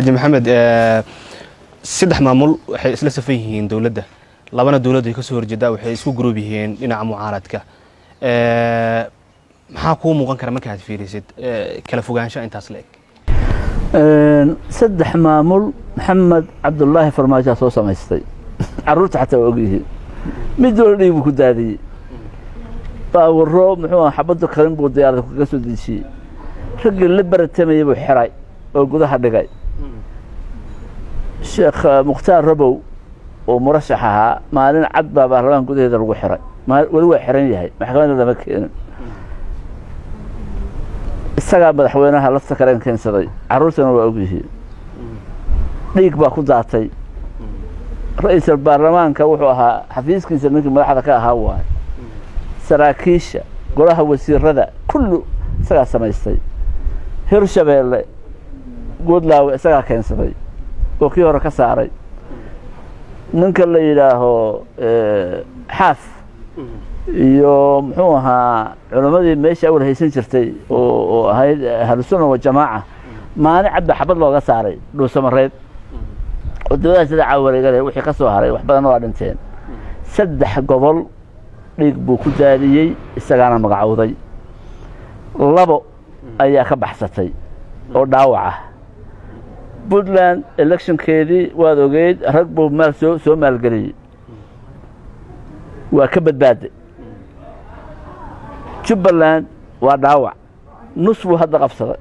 Xaji Maxamed, saddex maamul waxay isla safan yihiin dowladda, labana dowladda ay kasoo horjeedaa, waxay isku group yihiin dhinaca mucaaradka. Maxaa kuu muuqan kara markaad fiirisid kala fogaansho intaas la eg? Saddex maamul Maxamed Cabdullaahi Farmaajoa soo samaystay. Carruurta xataa waa ogyihiin. Mid walba dhiig buu ku daadiyey, baawaro muxuu aha, xabaddu karin buu diyaarada kaga soo dejiyey. Raggii la baratamayay buu xiray oo gudaha dhigay. Sheekh Mukhtaar Robow oo murashax ahaa, maalin cad baa baarlamaan gudaheeda lagu xiray. Weli waa xiran yahay, maxkamadda lama keenin. Isagaa madaxweynaha lafta kalen keensaday, carruurtana waa ogyihiin. Dhiig baa ku daatay. Ra-iisul baarlamaanka wuxuu ahaa xafiiskiisa ninkii madaxda ka ahaa waaye. Saraakiisha, golaha wasiirada, kullu isagaa samaystay. Hirshabeelle Goodlaawe isagaa keensaday oo kii hore ka saaray. Ninka la yidhaaho Xaaf iyo muxuu ahaa, culammadii meesha awal haysan jirtay oo ahayd Ahlusunna Wajamaaca, maalin cad ba xabad looga saaray Dhuusamareeb oo dawladaha sida caawareegale. Wixii ka soo haray wax badanna waa dhinteen. Saddex gobol dhiig buu ku daadiyey, isagaana magacowday. Labo ayaa ka baxsatay oo dhaawac ah. Puntland electionkeedii waad ogeyd, rag buu maal soo maalgeliyey, waa ka badbaaday. Jubbaland waa dhaawac, nus buu hadda qabsaday.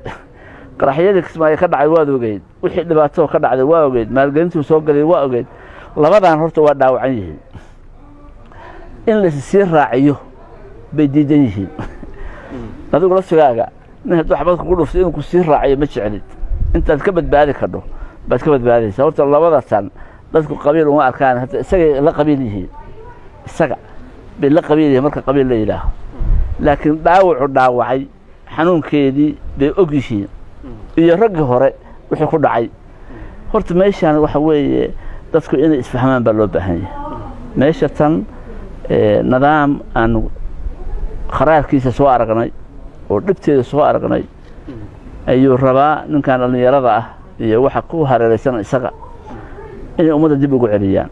Qaraxyadii Kismaayo ka dhacay waad ogeyd, wixii dhibaato ka dhacday waa ogeyd, maalgelintuu soo galay waa ogeyd. Labadan horta waa dhaawacan yihiin, in la sii raaciyo bay diidan yihiin. Adigu laftigaaga nin hadduu xabad kugu dhufto inuu ku sii raaciyo ma jeclid. Intaad ka badbaadi kadho baad ka badbaadaysa. Horta labada tan dadku qabiil uma arkaan, hadda isagay la qabiil yihiin, isaga bay la qabiil yihiin marka qabiil la yidhaaho, laakiin dhaawacu dhaawacay xanuunkeedii bay og yihiin iyo raggii hore wixii ku dhacay. Horta meeshaan waxa weeye, dadku inay isfahmaan baa loo baahan yahay. Meesha tan nidaam aanu kharaarkiisa soo aragnay oo dhibteeda soo aragnay ayuu rabaa ninkan dhallinyarada ah iyo waxa ku hareeraysan isaga inay ummadda dib ugu celiyaan.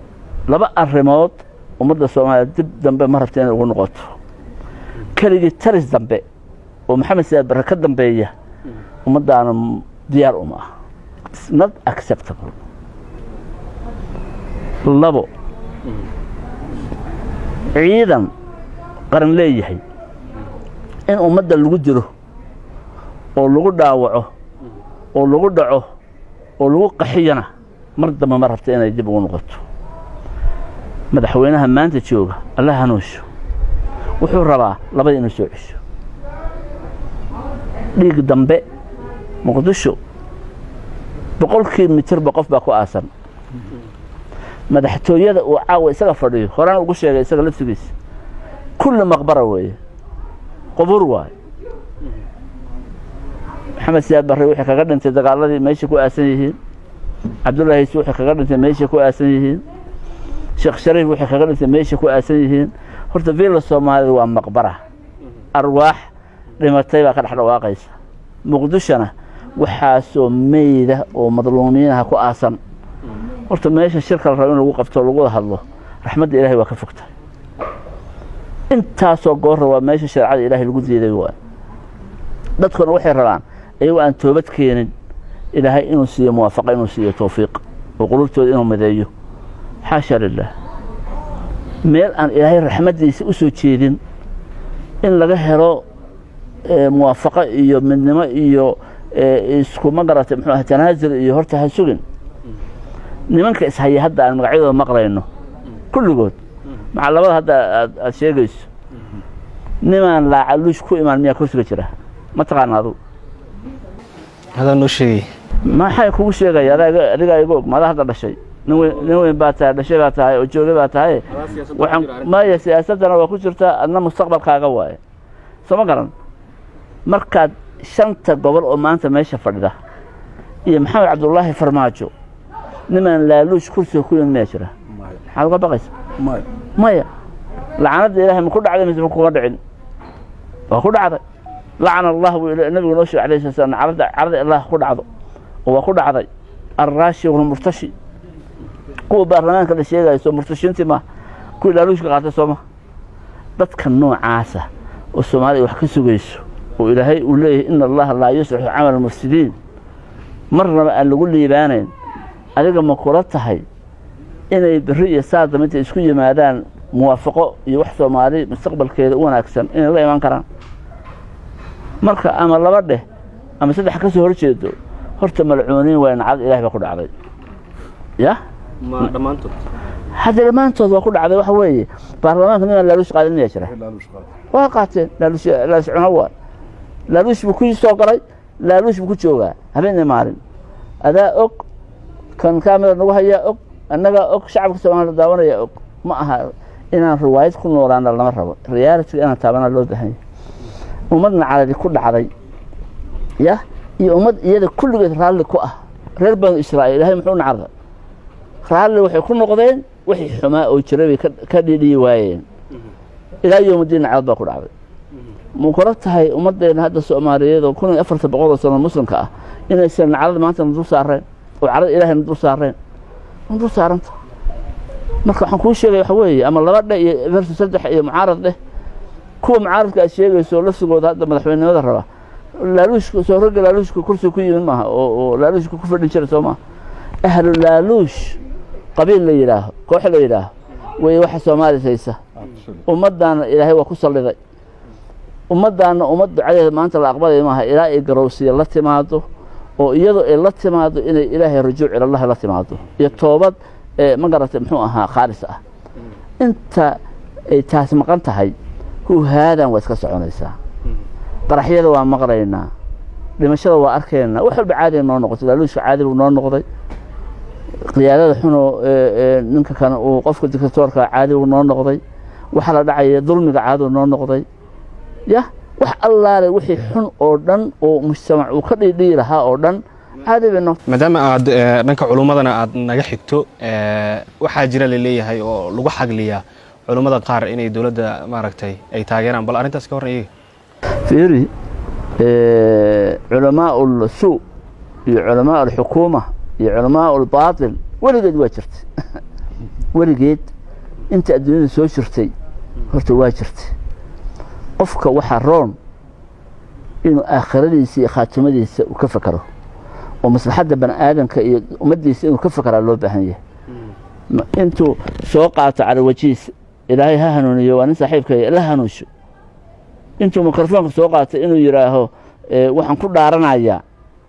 Laba arrimood ummadda Soomaaliya dib dambe ma rabta inay ugu noqoto. Keligii taris dambe oo Maxamed Siyaad Barre ka dambeeya ummaddaana diyaar uma ah. It's not acceptable. Labo, ciidan qaran leeyahay in ummadda lagu dilo oo lagu dhaawaco oo lagu dhaco oo lagu qaxiyana mar dambe ma rabta inay dib ugu noqoto. Madaxweynaha maanta jooga, Allah hanuunsho, wuxuu rabaa labada inuu soo cesho. Dhiig dambe Muqdisho 100-kii mitirba qof baa ku aasan. Madaxtooyada uu caawa isaga fadhiyo, horaan ugu sheegay isaga laftigiisa, kulli maqbara weeye, qubuur waaye. Maxamed Siyaad Barre wixii kaga dhintay dagaaladii meeshay ku aasan yihiin, Cabdullahi Hayse wixii kaga dhintay meeshay ku aasan yihiin, Sheekh Shariif wixii kaga dhintay meeshay ku aasan yihiin. Horta Villa Soomaalida waa maqbara, arwaax dhimatay baa ka dhex dhawaaqaysa. Muqdishona waxaasoo meyda oo madluumiinaha ku aasan. Horta meesha shirka la rabo in lagu qabto, lagu wada hadlo, raxmadda Ilahay waa ka fogtahay. Intaasoo goorra waa meesha shareecada Ilahay lagu diiday waay. Dadkuna waxay rabaan iyagoo aan toobad keenin Ilaahay inuu siiyo muwaafaqa, inuu siiyo tawfiiq oo qulubtooda inuu mideeyo. Xaasha lilah, meel aan Ilaahay raxmaddiisa u soo jeedin in laga helo muwaafaqo iyo midnimo iyo isku ma garatay, muxuu aha, tanaasul iyo horta ha sugin. Nimanka ishaya hadda aan magacyadooda maqlayno kulligood, maca labada hadda aad sheegayso, nimaan laacaluush ku imaan miyaa kursiga jira? Ma taqaana adugu? Hadaa noo sheegay. Maxay kugu sheegaya? Adigaa iga og. Maada hadda dhashay? Nin weyn, nin weyn baa tahay, dhashay baa tahay oo joogay baa tahay. Waxaan maya, siyaasaddana waa ku jirtaa, adna mustaqbalkaaga waaye, soo ma garan? Markaad shanta gobol oo maanta meesha fadhida iyo Maxamed Cabdullaahi Farmaajo, nimaan laaluush kursiga ku yimid miyaa jira? Maxaad uga baqaysa? Maya. Lacanadda Ilaahay ma ku dhacday mise ma kuma dhicin? Waa ku dhacday. Lacana Allah buu nabigu noo sheegay alayhi sala slam, carada Allah ku dhacdo, oo waa ku dhacday. Alraashi walmurtashi. Kuwa baarlamaanka la sheegayo soo murtashiintii ma kuwii laaluushka qaatay sooma? Dadka noocaasa oo Soomaaliya wax ka sugayso, oo Ilaahay uu leeyahay "إن الله لا يصلح عمل المفسدين", marnaba aan lagu liibaanayn. Adiga ma kula tahay inay berri iyo saadam intay isku yimaadaan muwaafaqo iyo wax Soomaali mustaqbalkeeda u wanaagsan inay la imaan karaan? Marka ama laba dheh ama saddex ka soo horjeedo, horta malcuuniin waa, nacad Ilahay baa ku dhacday ya. Ma dhammaantood? Hadda dhammaantood waa ku dhacday. Waxa weeye, baarlamaanka ninaan laaluush qaadin miyaa jira? Waa qaateen laaluush. Laaluush cuna waa laaluush buu ku soo galay, laaluush buu ku joogaa habeenii maalin. Adaa og, kan kaamira nagu hayaa og, annagaa og, shacabka Soomaalida daawanaya og. Ma aha inaan riwaayad ku noolaana lama rabo, reality inaan taabanaa loo baahan yahay. Ummad nacaladi ku dhacday ya iyo ummad iyada kulligeed raalli ku ah. Reer Banu Israa'iil Ilahay muxuu nacday? Raalli waxay ku noqdeen wixii xumaa oo jiray bay ka dhidhiyi waayeen. Ilaa yowmadiin naclad baa ku dhacday. Mu kula tahay ummaddeena hadda Soomaaliyeed oo 1400 oo sano muslimka ah inaysan naclad maanta na dul saareen oo carada Ilaahay na dul saareen? Na dul saaranta. Marka waxaan kuu sheegaya waxa weeye, ama laba dheh iyo versus saddex iyo mucaarad dheh. Kuwa mucaaradka aad sheegayso lafsigooda hadda madaxweynenimada raba, laaluushka soo ragga laaluushka kursiga ku yimid maaha oo laaluushka ku fadhin jira soo maaha? Ahlu laaluush qabiil la yidhaaho, koox la yidhaaho wey waxa Soomaaliya haysa. Ummaddaana Ilaahay waa ku salliday. Ummaddaana ummad ducadeeda maanta la aqbalaya maaha ilaa ay garowsiya la timaado, oo iyadoo ay la timaado inay Ilaahay rujuuc إلى الله la timaado iyo toobad ma garatay, muxuu ahaa, khaalis ah. Inta ay taas maqan tahay, huhaadan waa iska soconaysaa. Qaraxyada waa maqlaynaa, dhimashada waa arkaynaa, wax walba caadiga noo noqotay. Laaluushka caadi buu noo noqday, qiyaadada xunoo ninka kan uu qofka dictatorka caadi buu noo noqday, waxa la dhacaya dulmiga caadi noo noqday ya. Wax allaale wixii xun oo dhan oo mujtamac uu ka dhiidhiyi lahaa oo dhan caadi bay noo Maadaama aad dhanka culummadana aad naga xigto, waxaa jira laleeyahay oo lagu xagliyaa culummada qaar inay dowladda maaragtay ay taageeraan. Bal arrintaas ka warran iyaga. Fiiri, culamaa السوء iyo culamaa الحكومة iyo culamaa الباطل weligeed waa jirtay. Weligeed inta adduunyada soo jirtay horta waa jirtay. Qofka waxaa roon inuu aakhiradiisa iyo khaatimadiisa uu ka fakero, oo maslaxadda bani aadamka iyo ummaddiisa inuu ka fekeraa loo baahan yahay. Intuu soo qaato cala wajiis, Ilaahay ha hanuuniyo, waa nin saaxiibkay, la hanuunsho, intuu mikrofoonka soo qaatay inuu yidhaaho "Waxaan ku dhaaranayaa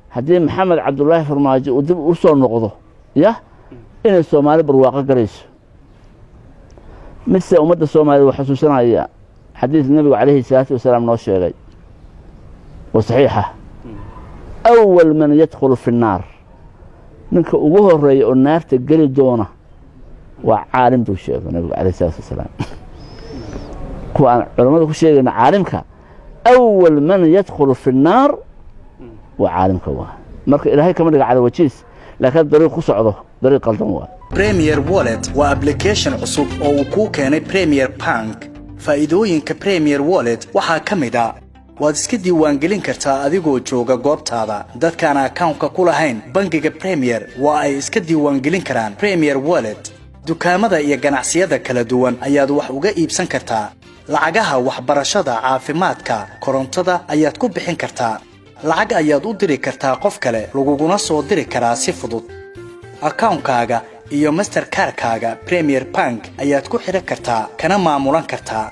haddii Maxamed Cabdullaahi Farmaajo uu dib u soo noqdo yah inay Soomaali barwaaqo galayso." Midse ummadda Soomaalida waa xusuusanaya xadiis Nebigu calayhi salaatu wasalaam noo sheegay oo saxiixa: "أول من يدخل في النار", ninka ugu horeeya oo naarta geli doona waa caalim, buu sheegay Nabigu calayhi salaatu wasalaam. Kuwa aan culammada ku sheegayna caalimka, أول من يدخل في النار waa caalimka. Waa marka Ilaahay kama dhiga cala wajiis, laakiin dariiq ku socdo dariiq qaldan waa. Premier Wallet waa application cusub oo uu kuu keenay Premier Bank. Faa'iidooyinka Premier Wallet waxaa ka mid ah: waad iska diiwaangelin kartaa adigoo jooga goobtaada. Dadkaan akawnka ku lahayn bangiga Premier waa ay iska diiwaangelin karaan Premier Wallet. Dukaamada iyo ganacsiyada kala duwan ayaad wax uga iibsan kartaa. Lacagaha waxbarashada, caafimaadka, korontada ayaad ku bixin kartaa. Lacag ayaad u diri kartaa qof kale, laguguna soo diri karaa si fudud. Akawnkaaga iyo Mastercardkaaga Premier Bank ayaad ku xidhan kartaa, kana maamulan kartaa.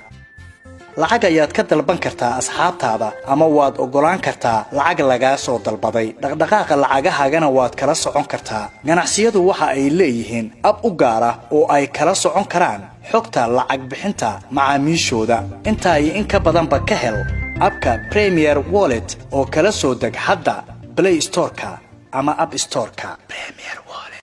Lacag ayaad ka dalban kartaa asxaabtaada, ama waad oggolaan kartaa lacag lagaa soo dalbaday. Dhaqdhaqaaqa lacagahaagana waad kala socon kartaa. Ganacsiyadu waxa ay leeyihiin app u gaar ah oo ay kala socon karaan xogta lacag bixinta macaamiishooda. Intaa iyo in ka badanba ka hel appka Premier Wallet oo kala soo deg hadda Play Storeka ama App Storeka. Premier.